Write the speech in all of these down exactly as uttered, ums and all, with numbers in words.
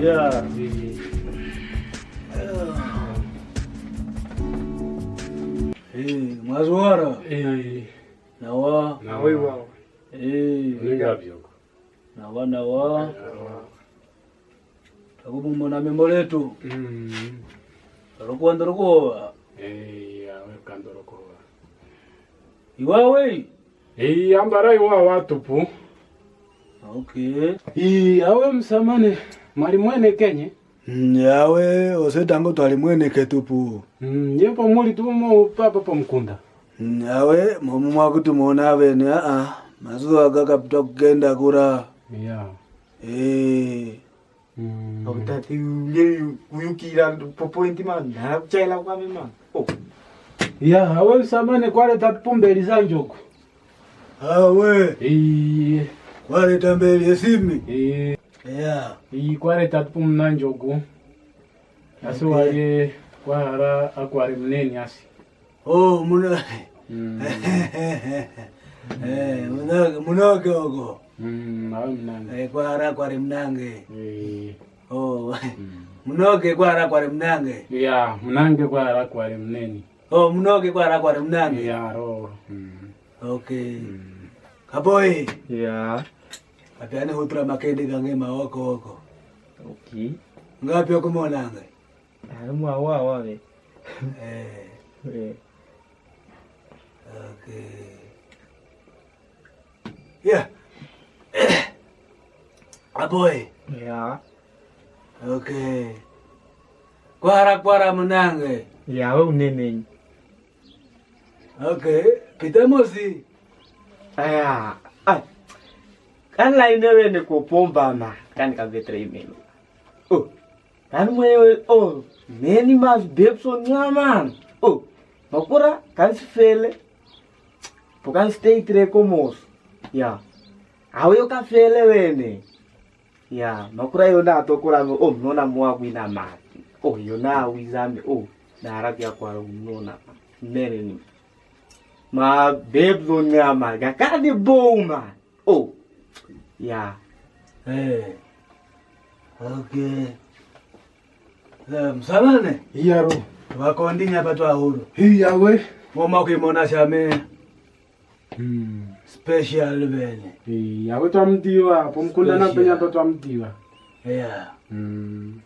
Ya. Eh, mwazwara. Eh. Nawa. Nawa iwawe. Eh. Ninga byoko. Nawa, nawa. Takumumona memo letu. Mm. Tarokowa, ndorokowa. Eh, awe kandorokowa. Iwawe? Eh, ambara iwawa tupu. Okay. Eh, awe msamane, mwalimweneke nye? Mm, awe, ose tangu twalimweneke tupu. Mm, nye po muli tumo papa pa mkunda. Mm, awe, momo mwakutumona bene, a, a, mazuwa gaka pita kugenda kura. Ya. Eh. Mm. Autati uye kuyukira popointi man, narakuchaila kwame man. Oh. Ya, awe msamane, kwareta tupu mbeli za njoku. Awe. Iye. Kwareta mbeli esimi. Iye. Ya. Iyi kwareta tupu muna njoku. Asi, okay, wali kwahara akwari mneni asi. Oh, muna. Mm. Eh, muna, munange oko. Mm, awe munange. Eh, kwahara akwari munange. Eh. Oh. Mm. Munange kwahara akwari munange. Ya, munange kwahara akwari mneni. Oh, munange kwahara akwari munange. Ya, ro. Mm. Okay. Mm. Kaboyi. Ya. Ape ane hutura makende gange mawoko oko. Okay. Ngapi okumonange? Ari mwawawa be. Eh. Eh. Okay. Yeah. Aboy. Yeah. Okay. Kwara, kwara munange. Yeah, we unenenyi. Okay. Pita mosi. Aya. Ai. Kan laine wene ko pomba ma. Kan ka vetre imeni. Oh. Kan mwe, oh, meni mas bebso nyaman. Oh, makura kan si fele. Po kan stay tre komos. Ya. Awe yo ka fele wene. Ya, makura yo na tokura me, oh, mnona mwa kwina mati. Oh, yo na wiza me, oh, na ara pia kwa mnona. Meni ni. Ma bebso nyaman. Ga kani bo ma. Oh. Ya. Eh. Okay. Eh, msamane? Iya ro. Wakondi nyapa twa uru. Iya we. Moma kwimona shame. Hmm. Special bene. Iya we twamdiwa. Po mkunda na penya pa twamdiwa. Iya. Hmm.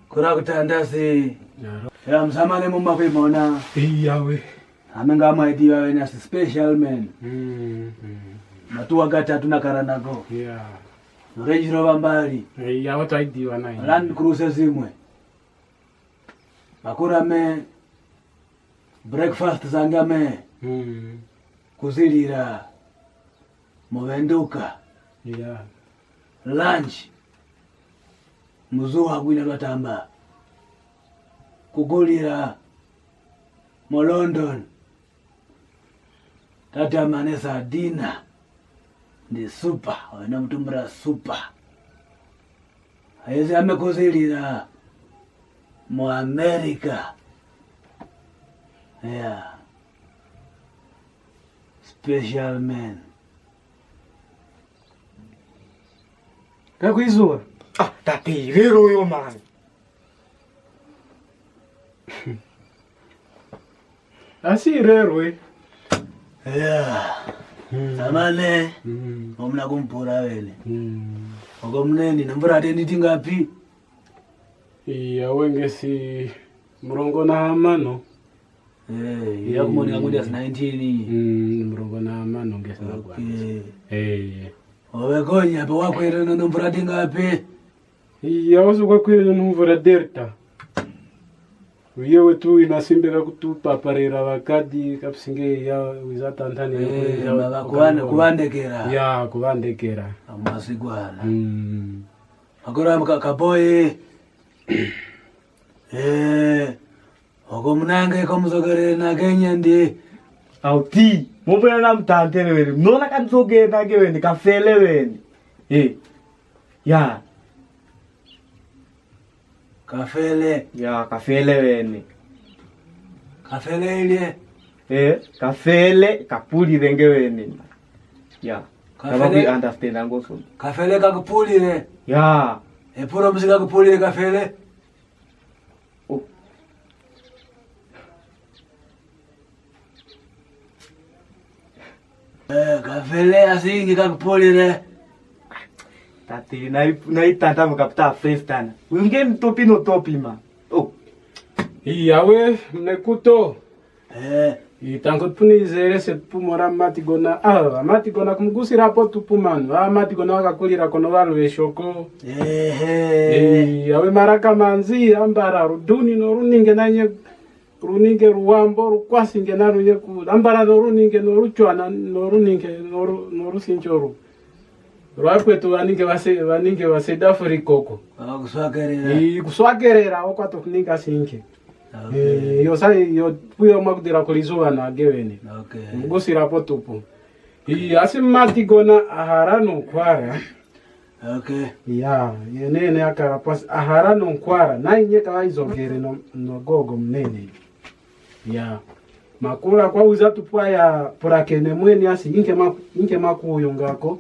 Kura kutandasi. Ya ro. Ya msamane moma kwimona. Iya we. Ame nga mwaidiwa wene as special men. Mm, mm. Matuwa gatatu nakara nako. Yeah. Range Rover mbali. Eh, iya, watwaidiwa naye. Land Cruiser zimwe. Makura me, breakfast zanga me. Mm. Kuzilira. Muvenduka. Yeah. Lunch. Muzuwa kwina lwatamba. Kugulira mu London. Tata manesa dinner. Ndi super. Wena mutumbura super. Ayezi ame kuzilira mu America. Yeah. Special man. Kakwizuwa? Ah, tate, irero yo mani. Asi irero e. Yeah. Mm. Samane. Mm. Omuna kumpura wene. Mm. Oko mneni, na mvura teni tingapi? Iya, wengesi murongo na hamano. Eh, iya, kumonika kuti asi nineteen. Mm, murongo na hamano ngesi na kwanza. Okay. Eh. Owe konya, pe wakwireno na mvura tingapi? Iya, wasuka kwireno na mvura delta. Uye wetu ina simbe kakutupaparira wakadi kapsinge ya wiza tantani ya. Eh, kuwandekera. Ya, kuwandekera. Amasigwana. Mm. Makura mka kaboyi. Eh, oko munange ko muzogerere na Kenya ndi. Auti, mombwena na mtantene wene. Mnona kanzogerere na ke wene, kafele wene. Eh. Ya. Kafele. Ya, kafele wene. Kafele ilye? Eh, kafele, kapulire nge wene. Ya. Kafele. Kaba kwi understand angoso. Kafele kakupulire. Ya. E puro muzika kupulire Kafele. Oh. Eh, Kafele, asi ingi kakupulire. Tati, nai, nai tata mukapita first ana. Unge ntopi no topi ma. Oh. Iya we, mnekuto. Eh. Itanko tupuni izere se tupumora Matigona. Ah, Matigona kumugusira po tupumano. Ah, Matigona wakakulira kono walu eshoko. Ehe. Eh, awe maraka manzi, ambara ruduni no runinge nanye, runinge ruwambo, rukwasinge na runye ku, ambara no runinge no ruchwana, no runinge, no ru-, no rusinchoru. Rwakwetu waninge wase-, waninge waseda furikoko. Ah, kuswakerera. Eh, kuswakerera, okwato kuninga sinke. Okay. Eh, yo sa, yo, kuyo makudira kulizuwa na gewene. Okay. Mugusira po tupu. Ii, asi Matigona ahara no nkwara. Okay. Ya, yenene akara pasi ahara no nkwara. Na inye kawaizogere no, no gogo mnene. Ya. Makura kwauza tupwa ya purakene mweni asi inke ma-, inke makuyungako.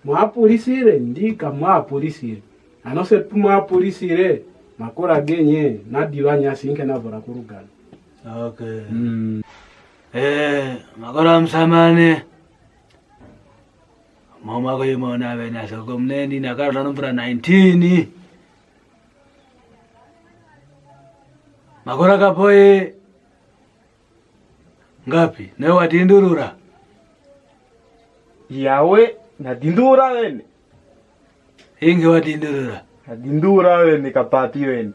Mwapulisire, ndika mwapulisire. Ano se pu mwapulisire, makura genye, nadiwanya sinke navura kurugana. Okay. Mm. Eh, makura msamane. Mama ko yimo na vena so ko mnendi na kara tano mpura nineteen. Makura kapoye. Ngapi? Ne watindurura. Yawe, nadindura wene. Ingi watindurura. Nadindura wene kapati wene.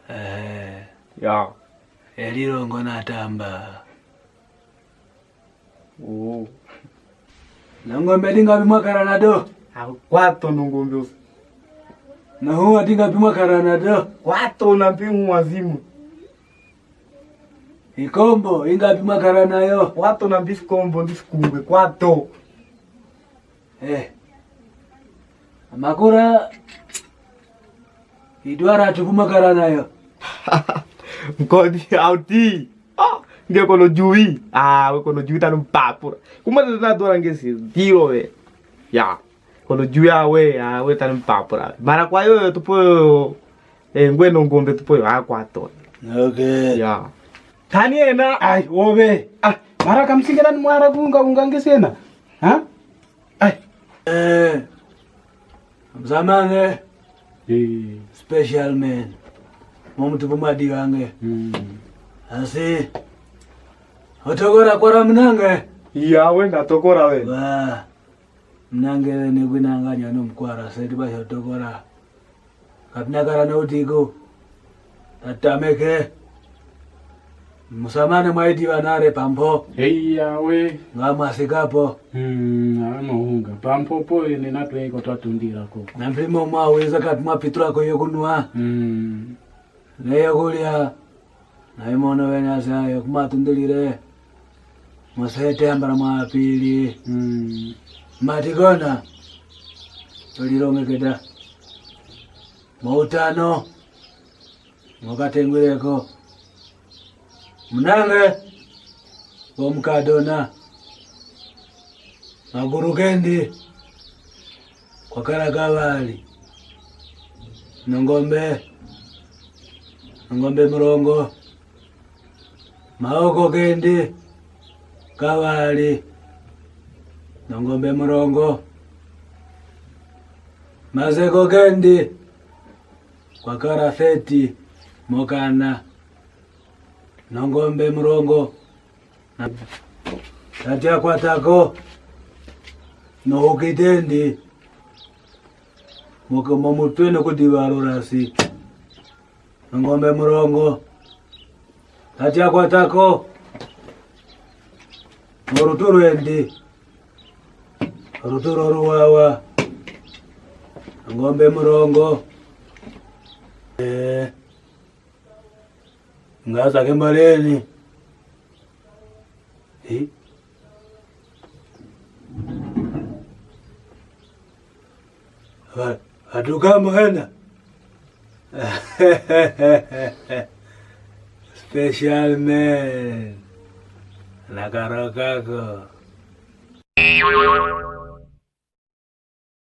Eh. Ya. Eliro ngona tamba. Oh. Na ngombe dingapi mwakara nado? Ah, kwato no ngombe. Na huwa dingapi mwakara nado? Kwato na mpi huwa zimu. Ikombo, ingapi mwakara nayo? Kwato na mbi sikombo, ndi sikungwe, kwato. Eh. Makura, idwara tupu mwakara nayo. Mkodi, auti. Ah, nge kono juwi. Ah, we kono juwi tanu mpapura. Kuma tana dwara nge si, dilo we. Ya. Kono juwi awe, awe tanu mpapura. Mara kwa yo, tupo yo. Eh, ngwe no ngombe tupo yo, akwato. Okay. Ya. Tani ena. Ai, obe. Ah, mara kamsinge nani mwara kunga, kunga ngesena. Ha? Ai. Eh. Mzamane. Eh. Special man. Momu tupo madigange. Mm. Asi. Otokora kwara mnange. Iya, we ndatokora we. Wa. Mnange ne gwinanga nyano mkwara, seti ba shotokora. Kapina kara na utiko. Tatameke. Musamane mwaiti wanare pampo. Hei, yawe. Nga masikapo. Hmm, ama hunga. Pampo po ene natwe ko twatundira ko. Na mplimo mwa weza kapima pitura ko yokunwa. Hmm. Ne yokulya. Na imono wene asa yo kumatundilire. Mosete ambara mwa pili. Mm. Matigona. Tolilongekeda. Mo utano. Mokatengwireko. Mnange. Wo mkadona. Maguru kendi. Kwakara kawali. Nongombe. Nongombe mrongo. Maoko kendi. Kawali. Nongombe mrongo. Mazeko kendi. Kwakara feti. Mokana. Nongombe mrongo. Tati akwatako. No ukitendi. Moko momutwe no kudivalurasi. Nongombe mrongo. Tati akwatako. Morutu rwendi. Rutu roruwawa. Nongombe mrongo. Eh. Ngasa kembaleni. Eh? Va-, vatuka mwana. Special man. Nakarokako.